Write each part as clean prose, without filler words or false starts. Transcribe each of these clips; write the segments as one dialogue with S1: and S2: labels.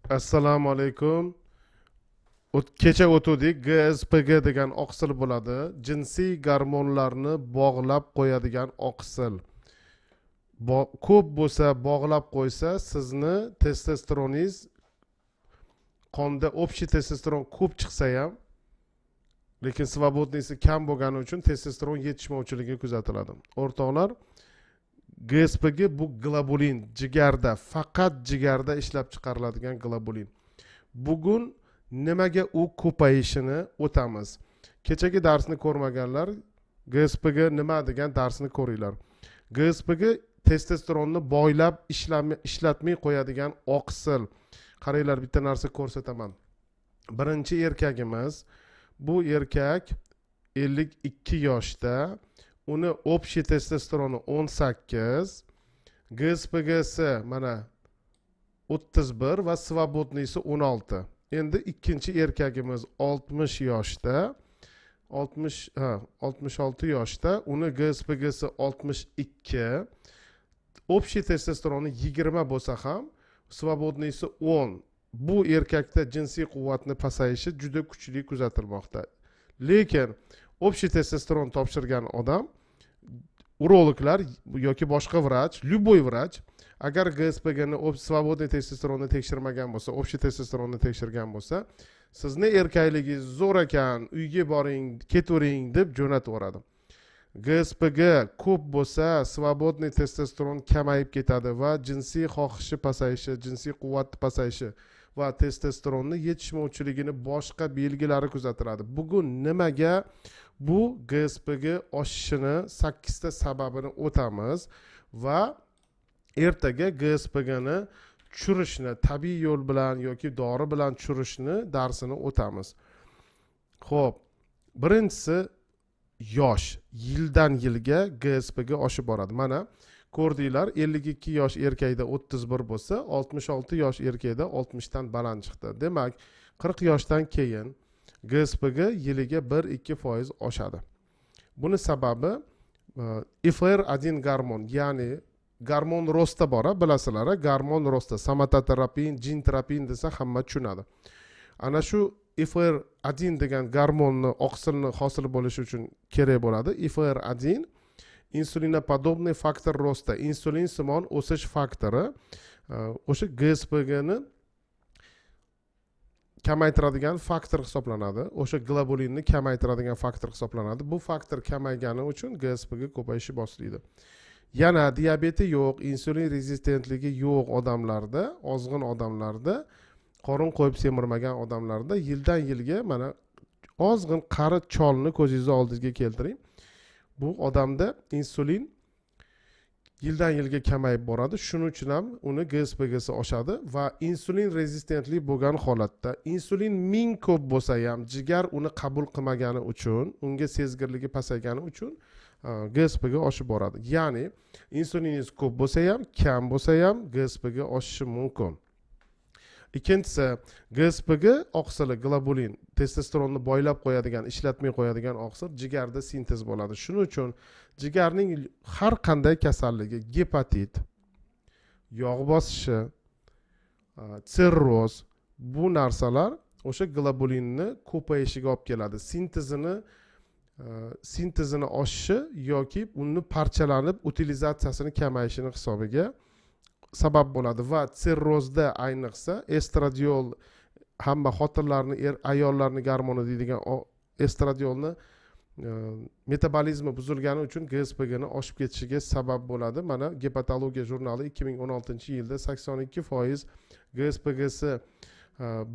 S1: Assalomu alaykum. Kecha o'tuvdik, GSPG degan oqsil bo'ladi. Jinsiy gormonlarni bog'lab qo'yadigan oqsil. Ko'p bo'lsa, bog'lab qo'ysa, sizni testosteroningiz qonda, общий testosteron ko'p chiqsa ham, lekin свободный si kam bo'lgani uchun testosteron yetishmovchiligi kuzatiladi. O'rtoqlar, GSPG bu globulin, jigarda, faqat jigarda ishlab chiqariladigan globulin. Bugun nimaga u ko'payishini o'tamiz. Kechagi darsni ko'rmaganlar GSPG nima degan darsni ko'ringlar. GSPG testosteronni boylab ishlatmay qo'yadigan oqsil. Qaranglar, bitta narsa ko'rsataman. Birinchi erkagimiz, bu erkak 52 yoshda, uni общий testosteroni 18, GSPGsi mana 31 va свободный si 16. Endi ikkinchi erkagimiz 60 yoshda, 60, ha, 66 yoshda, uni GSPGsi 62, общий testosteroni 20 bo'lsa ham, свободный si 10. Bu erkakda jinsiy quvvatni pasayishi juda kuchli kuzatilmoqda. Lekin общий testosteron topshirgan odam, urologlar yoki boshqa vrach, любой vrach agar GSPGni, свободный testosteronni tekshirmagan bo'lsa, общий testosteronni tekshirgan bo'lsa, "Sizni erkakligingiz zo'r ekan, uyga boring, ketavering", deb jo'natib yuboradi. GSPG ko'p bo'lsa, свободный testosteron kamayib ketadi va jinsiy xohishi pasayishi, jinsiy quvvatni pasayishi va testosteronni yetishmovchiligini boshqa belgilari kuzatiladi. Bugun nimaga bu GSPG oshishini sakkizta sababini o'tamiz va ertaga GSPGni tushirishni, tabiiy yo'l bilan yoki dori bilan tushirishni darsini o'tamiz. Ho'p, birinchisi yosh. Yildan yilga GSPG oshib boradi. Mana, ko'rdinglar, 52 yosh erkakda 31 bo'lsa, 66 yosh erkakda 60 dan baland chiqdi. Demak, 40 yoshdan keyin GSPG yiliga 1-2% oshadi. Buni sababi FR1 gormon, ya'ni гормон роста bor, a, bilasizlar, a, гормон роста, somatotropin, jintropin desa, hamma tushunadi. Ana shu FR1 degan gormonni, oqsilni hosil bo'lishi uchun kerak bo'ladi. FR1 инсулиноподобный фактор роста, insulin simon o'sish faktori, o'sha GSPGni kamaytiradigan faktor hisoblanadi, o'sha globulinni kamaytiradigan faktor hisoblanadi. Bu faktor kamaygani uchun GSPG ko'payishi boshlaydi. Yana diabeti yo'q, insulin rezistentligi yo'q odamlarda, ozg'in odamlarda, qorin qo'yib semirmagan odamlarda yildan yilga, mana, ozg'in qari cholni ko'zingizni oldingizga keltiring, bu odamda insulin yildan yilga kamayib boradi. Shuning uchun ham uni GSPGsi oshadi va insulin rezistentli bo'lgan holatda insulin 1000 ko'p bo'lsa ham, jigar uni qabul qilmagani uchun, unga sezgirligi pasaygani uchun GSPG oshib boradi. Ya'ni insuliningiz ko'p bo'lsa ham, kam bo'lsa ham, GSPG oshishi mumkin. Ikkinchisi, GSPG oqsili, globulin, testosteronni boylab qo'yadigan, ishlatmay qo'yadigan oqsil jigarda sintez bo'ladi. Shuning uchun jigarning har qanday kasalligi, gepatit, yog' bosishi, sirroz, bu narsalar o'sha globulinni ko'payishiga olib keladi, sintezini oshishi yoki uni parchalanib utilizatsiyasini kamayishini hisobiga sabab bo'ladi. Va sirrozda ayniqsa estradiol, hamma xotinlarni, er, ayollarni gormoni deydigan estradiolni metabolizmi buzilgani uchun GSPGni oshib ketishiga sabab bo'ladi. Mana, Gepatologiya jurnali 2016-yilda 82% GSPGsi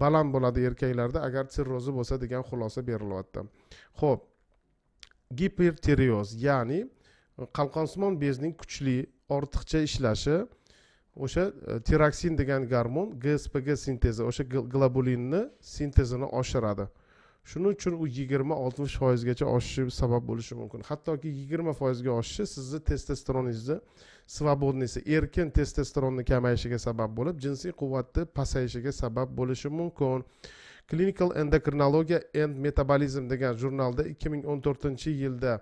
S1: baland bo'ladi erkaklarda, agar sirrozi bo'lsa, degan xulosa berilyapti. Ho'p, gipertireoz, ya'ni qalqonsimon bezning kuchli, ortiqcha ishlashi, o'sha tiroksin degan gormon GSPG sintezi, o'sha globulinni sintezini oshiradi. Shuning uchun u 20-60 foizgacha oshishi sabab bo'lishi mumkin. Hattoki 20 foizga oshishi sizni testosteroningizni свободный si, erkin testosteronni kamayishiga sabab bo'lib, jinsiy quvvatni pasayishiga sabab bo'lishi mumkin. Clinical Endocrinology and Metabolism degan jurnalda 2014-yilda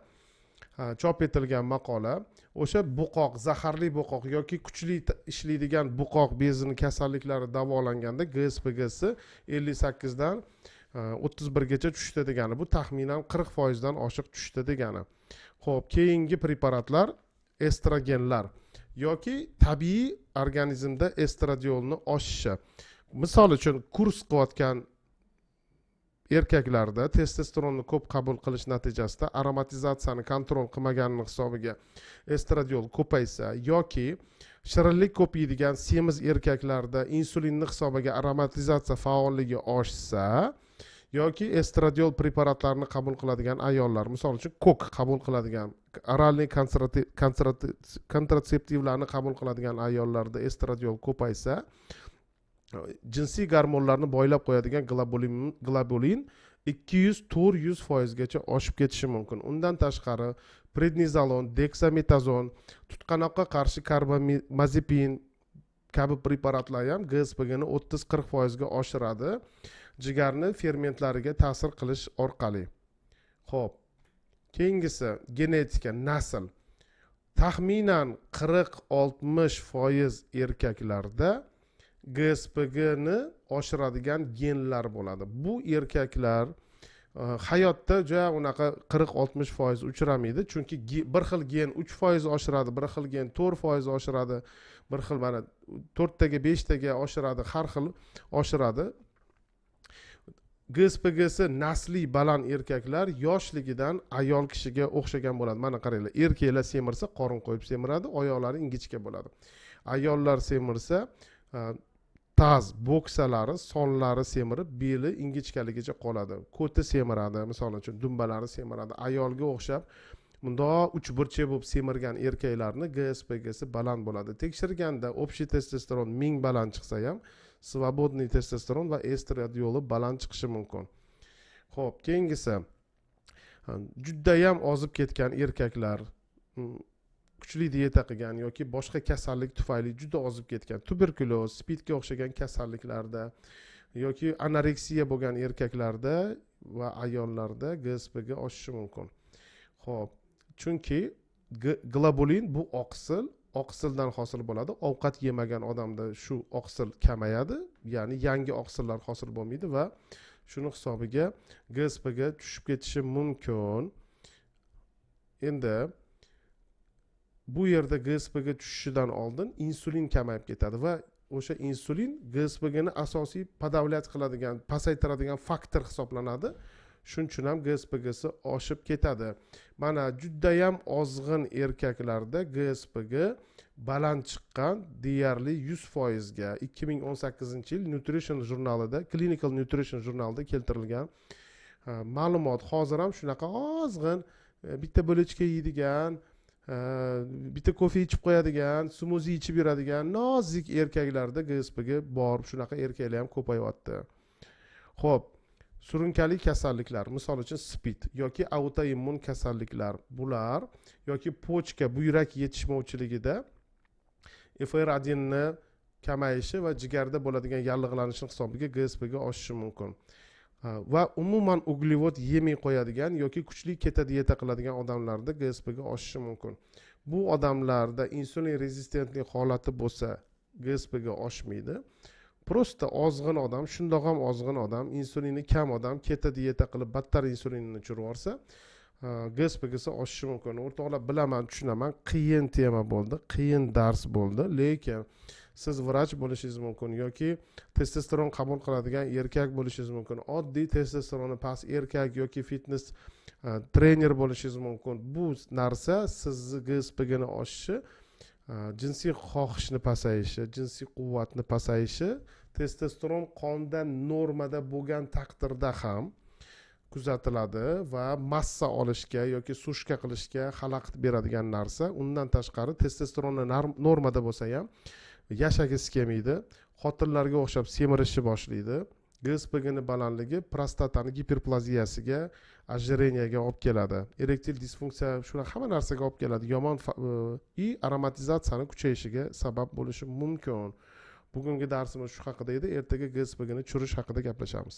S1: Chop etilgan maqola. O'sha bo'qoq, zaharli bo'qoq yoki kuchli ishlaydigan bo'qoq bezini kasalliklari davolanganda GSPGsi 58dan 31gacha tushdi degani. Bu taxminan 40%dan oshiq tushdi degani. Ho'p, keyingi preparatlar estrogenlar yoki tabiiy organizmda estradiolni oshishi. Misol uchun, kurs qilayotgan erkaklarda testosteronni ko'p qabul qilish natijasida aromatizatsiyani контроль qilmaganini hisobiga estradiol ko'paysa yoki shirinlik ko'p yeydigan semiz erkaklarda insulinni hisobiga aromatizatsiya faolligi oshsa yoki estradiol preparatlarini qabul qiladigan ayollar, misol uchun, kok qabul qiladigan, оральный kontratseptivlarni qabul qiladigan ayollarda estradiol ko'paysa, jinsiy gormonlarni boylab qo'yadigan globulin 200-400%gacha oshib ketishi mumkin. Undan tashqari, prednizolon, deksametazon, tutqanoqqa qarshi karbamazepin kabi preparatlar ham GSPGni 30-40%ga oshiradi jigarni fermentlariga ta'sir qilish orqali. Ho'p, keyingisi genetika, nasl. Taxminan 40-60% erkaklarda GSPGni oshiradigan genlar bo'ladi. Bu erkaklar hayotda juda unaqa 40-60% uchramaydi, chunki bir xil gen 3% oshiradi, bir xil gen 4% oshiradi, bir xil mana to'rttaga, beshtaga oshiradi, har xil oshiradi. GSPGsi nasliy baland erkaklar yoshligidan ayol kishiga o'xshagan bo'ladi. Mana qaranglar, erkaklar semirsa, qorin qo'yib semiradi, oyoqlari ingichka bo'ladi. Ayollar semirsa, taz, bo'ksalari, sonlari semirib, beli ingichkaligicha qoladi, ko'ti semiradi, misol uchun, dumbalari semiradi. Ayolga o'xshab mundoq uchburchak bo'lib semirgan erkaklarni GSPGsi baland bo'ladi. Tekshirganda общий testosteron 1000 baland chiqsa ham, свободный testosteron va estradioli baland chiqishi mumkin. Ho'p, keyingisi judayam ozib ketgan erkaklar, kuchli dieta qilgan yoki boshqa kasallik tufayli juda ozib ketgan, tuberkulyoz, SPIDga o'xshagan kasalliklarda yoki anoreksiya bo'lgan erkaklarda va ayollarda GSPG oshishi mumkin. Ho'p, chunki globulin bu oqsil, oqsildan hosil bo'ladi. Ovqat yemagan odamda shu oqsil kamayadi, ya'ni yangi oqsillar hosil bo'lmaydi va shuni hisobiga GSPG tushib ketishi mumkin. Endi bu yerda GSPG tushishidan oldin insulin kamayib ketadi va o'sha insulin GSPGni asosiy подавлять qiladigan, pasaytiradigan faktor hisoblanadi. Shuning uchun ham GSPGsi oshib ketadi. Mana, judayam ozg'in erkaklarda GSPG baland chiqqan, deyarli 100%ga. 2018-yil Nutrition jurnalida, Clinical Nutrition jurnalida keltirilgan ma'lumot. Hozir ham shunaqa ozg'in, bitta булочка yeydigan, bitta kofe ichib qo'yadigan, smuzi ichib yuradigan nozik erkaklarda GSPG bor. Shunaqa erkaklar ham ko'payyapti. Ho'p, surunkali kasalliklar, misol uchun, SPID yoki autoimmun kasalliklar, bular yoki почка, buyrak yetishmovchiligida FR1 ni kamayishi va jigarda bo'ladigan yallig'lanishni hisobiga GSPG oshishi mumkin. Va umuman uglevod yemay qo'yadigan yoki kuchli keto dieta qiladigan odamlarda GSPG oshishi mumkin. Bu odamlarda insulin rezistentlik holati bo'lsa, GSPG oshmaydi. Просто ozg'in odam, shundoq ham ozg'in odam, insulini kam odam keto dieta qilib, battar insulinini tushirib yuborsa, GSPGsi oshishi mumkin. O'rtoqlar, bilaman, tushunaman, qiyin tema bo'ldi, qiyin dars bo'ldi, lekin siz vrach bo'lishingiz mumkin yoki testosteron qabul qiladigan erkak bo'lishingiz mumkin, oddiy testosteroni past erkak yoki fitness trener bo'lishingiz mumkin. Bu narsa sizni GSPGni oshishi, jinsiy xohishni pasayishi, jinsiy quvvatni pasayishi testosteron qonda normada bo'lgan taqdirda ham kuzatiladi va massa olishga yoki сушка qilishga xalaqit beradigan narsa. Undan tashqari, testosteronni normada bo'lsa ham yashagisi kelmaydi, xotinlarga o'xshab semirishni boshlaydi. GSPGni balandligi prostatani giperplaziyasiga, ожирения ga olib keladi, erektil disfunksiya, shunaqa hamma narsaga olib keladi yomon и aromatizatsiyani kuchayishiga sabab bo'lishi mumkin. Bugungi darsimiz shu haqida edi. Ertaga GSPGni tushirish haqida gaplashamiz.